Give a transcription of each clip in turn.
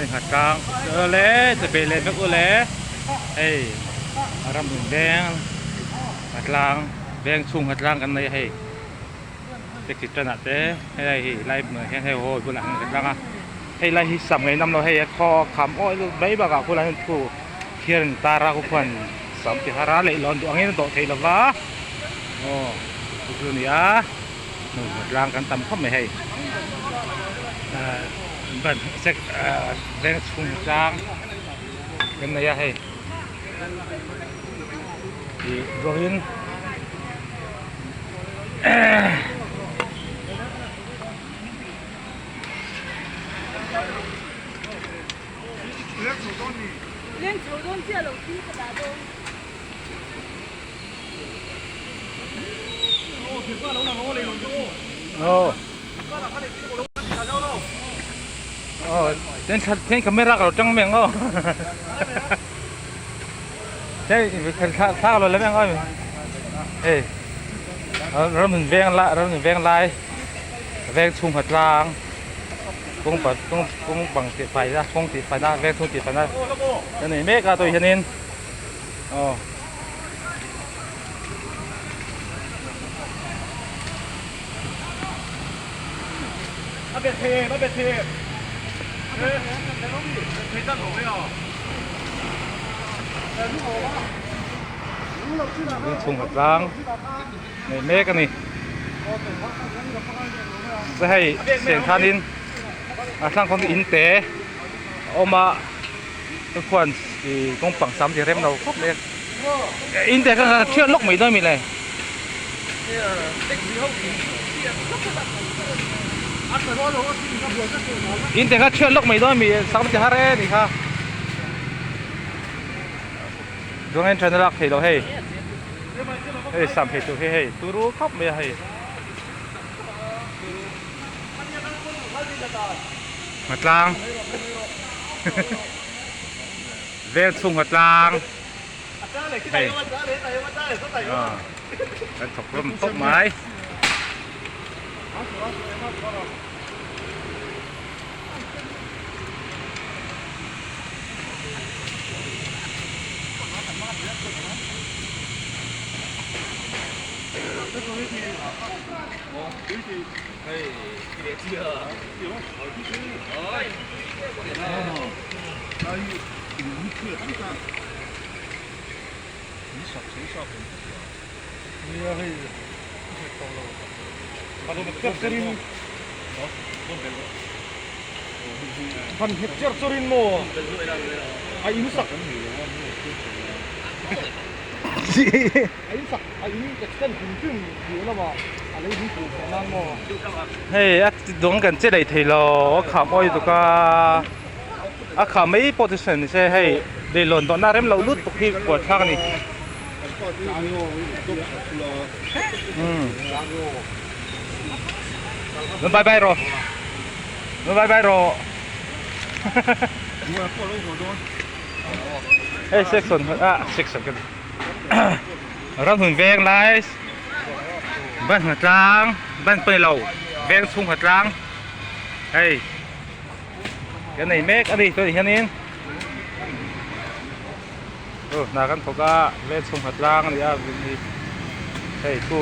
Hei nghatlang awle chawhmeh leh vek ule hei a ram in veng nghatlang veng chhung nghatlang kan nei a hei taxi stand ah te helai hi lai hmunah hian hei hall bulah hian kan tlang a hei lai hi sam ngei nam lo hei a khaw kham awih lut mai bakah khulai hian thu thian an tar a khuan sam ti har a leihlawn duh angin a dawh theih lova aw chu chu a ni a. Hmun tlang kan tam khawp mai hei ahh ban sek ahh veng chhung tlang kan nei a hei ih vawiin Aw camera ka lo tang mai ang aw thla ka lo la mai ang aw hei ram in veng lai ram in veng lai veng chhung khat tlang kawng kawng bang tih fai na kawng tih fai na veng chhung tih fai na a nei mek a tawih hianin. Aw. Chhung a tlang nei mek a ni se hei siang khanin a thlang kawng in te a awm a. Khuan ih kawng pang sam chi rem lo khawp mai a in te kha thiat lawk mai dawn a mi le. In te kha thiat lawk mai dawn a mi sam chi har e ni kha chuan en than a lak theih loh hei hei sam thei tur hi hei turu khawp mai a hei. Nghatlang Veng chhung nghatlang hei kan thawk hlawm khawp mai. Hei a dawng kan che daih thei lo a kham awi tuk a a kham mai pawh chu sawi ni se hei leihlawn dawhna rem loh lut tuk hi buai thlak a ni umm bye bye rawh bye bye rawh hei section ah section ka ti. Ramhmun veng lai ban hna tlang ban pawh ni lo veng chhung hna tlang hei kan nei mek a ni tunah hianin aw hna kan thawk a veng chhung hna tlang a ni a hei thu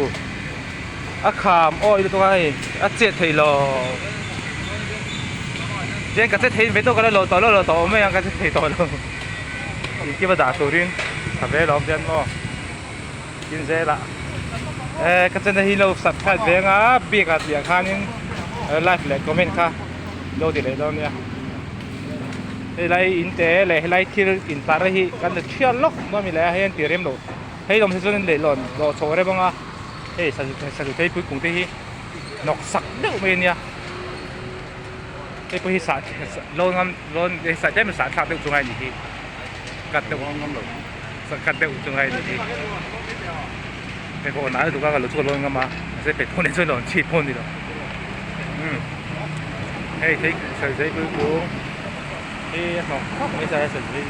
a kham awi lutuk a hei a chet thei lo chen ka che thei ve tawh ka la lo tawh lo lo tawh mai ang ka che thei tawh lo. Engkim a dah turin tha ve lawm hian maw tin zelah eh ka channel hi lo subscribe ve anga bik ah tih ah khanin like leh comment kha lo ti leh dawn nia helai in te leh helai thil in tar hi kan la thiat lawk dawn a ni leh a hei an ti rem lo hei lawm hi chuan leihlawn dawh chho rem anga hei sazu thei pui kung te hi hnawk sak deuh mai a nia. Hei pawh hi sah lawn ngam lawn hei sah tlem sah thlak deuh chu ngai a nih hi cut deuh ngam lo cut deuh chu ngai a nih hi hei pawh nai lutuk a ka lo chu ka lawn ngam a mahse petrol nen chuan lawn chhit pawh a ni lo umm hei thei sawi pui kung hi a hnawk khawp mai sai a sawi pui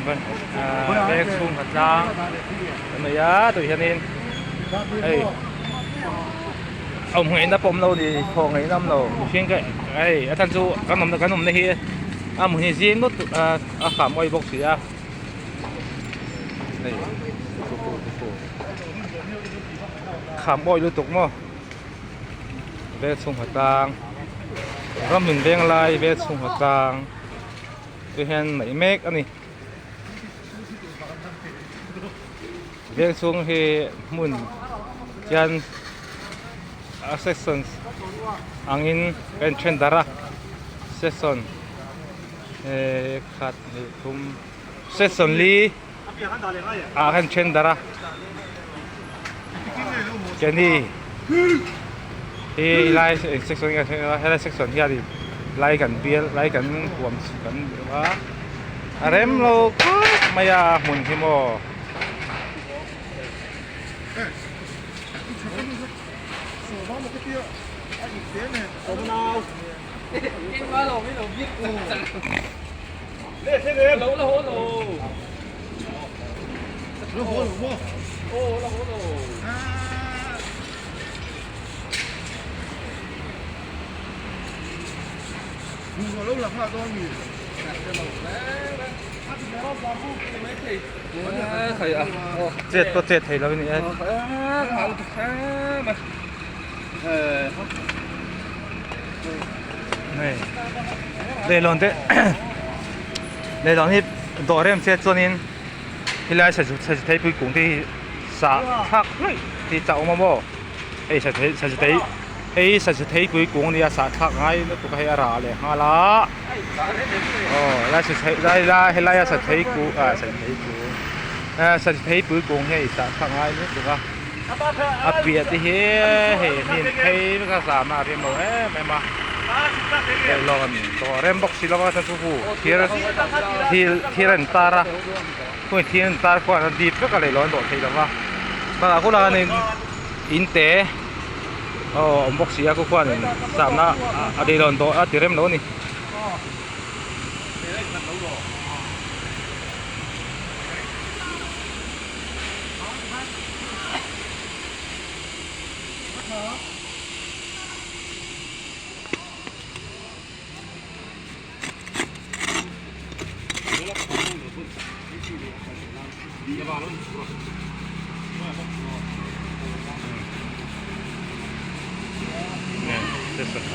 kung ah veng chhung khat tlang a nei a tui hianin hei. Awm ngaihna pawh awm lo ni, thawh ngaihna awm lo. Mihring ka hei a chhan chu kan awmna kan awmna hi a hmun hi zing ngawt a a kham awih bawk si a. Hei khu khu khu khu kham awih lutuk maw vel chhung ha tlang ram in veng lai vel chhung ha tlang te hian neih mek a ni. Veng chhung hi hmun hian a section angin a inthen darh a section ehh khat hnih thum section li ah khan then darh a keini hi lai section nge helai section hianin lai kan bial lai kan huam kan a a rem lo khawp mai a hmun hi maw. Chet pawh chet thei lo a ni e. Hei leihlawn te leihlawn hi dawh rem se chuanin helai sazu sazu theipui kung te hi sah thlak hluih hi chak awm a maw hei sazu thei hei sazu theipui kung a nia sah thlak ngai lutuk a hei a rah leh nghal a. Aw lai sa thei lai lai helai a sa thei ku ah sa thei ku ah sa thei pui kung hi a in tah thlak ngai lutuk a a piah te hi hei hnim phei vek a zam a a rem lo em em a leihlawn tawh a rem bawk si lo a chuan chu hu thir thil thir a in tar a hung thir an tar khuan a dip vek a leihlawn dawh theih lo va bakah khulah hianin in te. Aw awm bawk si a khu khuanin samna a leihlawn dawh a ti rem lo a ni.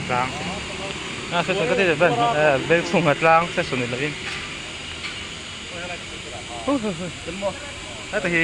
Tlang a session ka ti vel vel chhunga tlang session ni lovin heta hi.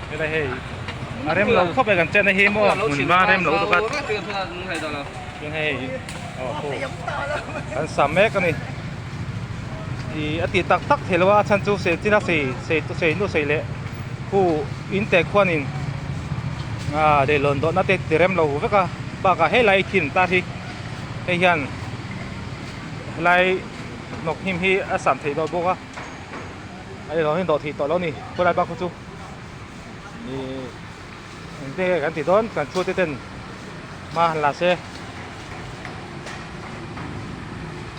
Hei helai hei a rem lo khawp e kan chenna hi maw hmun va rem lo lutuk a chuan hei aw khu kan sa mek a ni ih a tih tak tak thei lo a chhan chu sei chin a sei sei sei nu sei leh khu in te khuanin ah leihlawn dawhna te ti rem lo vek a bakah helai thin tar hi hei hian helai hnawk hnim hi a sam theih tawh bawk a a leihlawn hi dawh theih tawh lo a ni khawlai bak kha chu ih engtin nge kan tih dawn kan chhute ten hma han la se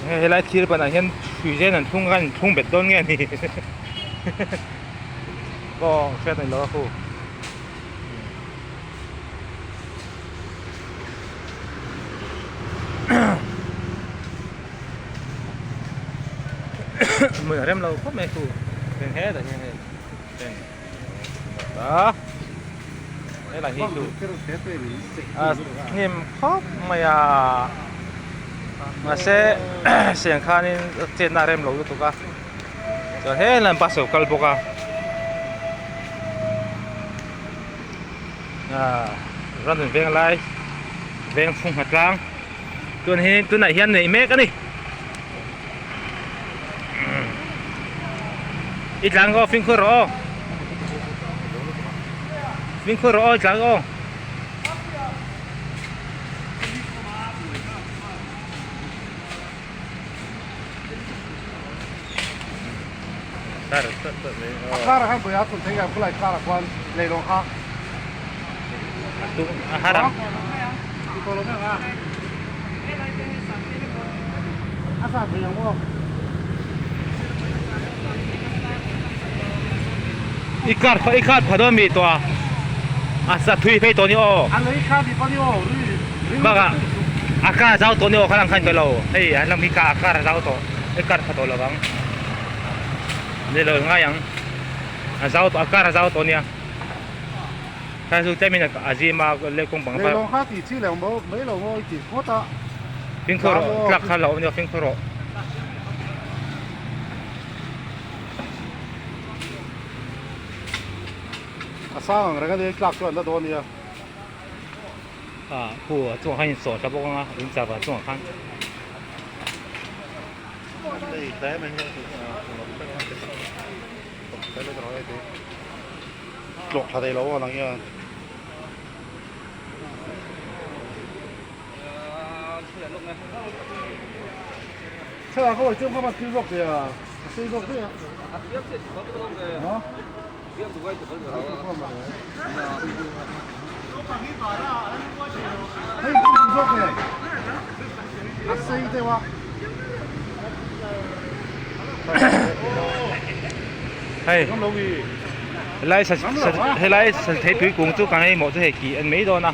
hei helai thil banah hian hrui zen an thlung a an thlung bet dawn nge a ni aw hriat a ni lo a khu. Hmun a rem lo khawp mai khu eng hetah hian hei eng a helai hi chu a hnim khawp mai a mahse siang khanin chetna a rem lo lutuk a chuan helai bus a lo kal bawk a. Ahh ram in veng lai veng chhung hna tlang tun hi tunah hian neih mek a ni i tlang aw fimkhur rawh aw fimkhur rawh aw i tlang aw. Tar tawt tawt mai A karah khan pawisa thun thei ngai khulai karah khuan leilawng kha. A tung a har ang. Ti tawh lo mai ang a. A sa thei ang maw? I kar i kar pha dawn mi tawh a. A sa thui phei tawh ni aw. A lei kha mi pa ni aw ri ring. Bakah a kar zau tawh ni aw kha lang khan tawh lo. Hei a lam hi ka a kar zau tawh. I kar pha tawh lo ang. Ni lo ngai ang. A zau tawh a kar a zau tawh nia. Kha chu tlemin a zim a leh kawng bang Lei lawng kha tih chi leh maw mai lo maw i tih ngawt a. Fimkhur rawh tlak kha lo awm nia fimkhur rawh. A sang ang reng a nia tlak chu an la dawn nia. A khu a chungah khan in sawh thla bawk ang a in chava chungah khan. Tlawh tha thei lo ang hian. Thlalak ho chu kha thil zawk thei a, a sei zawk daih a. Hei thil zawk e, a sei deuh a. Hei helai helai theipui kung chu ka ngaimawh chu hei kih an mai dawn a.